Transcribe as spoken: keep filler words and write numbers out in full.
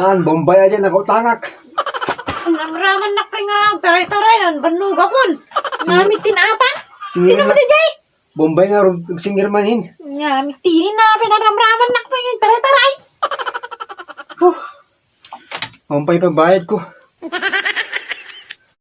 An, Bombay a diay nakautangak. Ramramannak pay nga agtaray-taray, an bannogakon. Ngami tin ata? Sino nga daydiay? Bombay nga rug-, singer manin. Ngami tinin na, pinaramramannak pay nga agtaray-taray. Huh. Bombay pagbayad ko.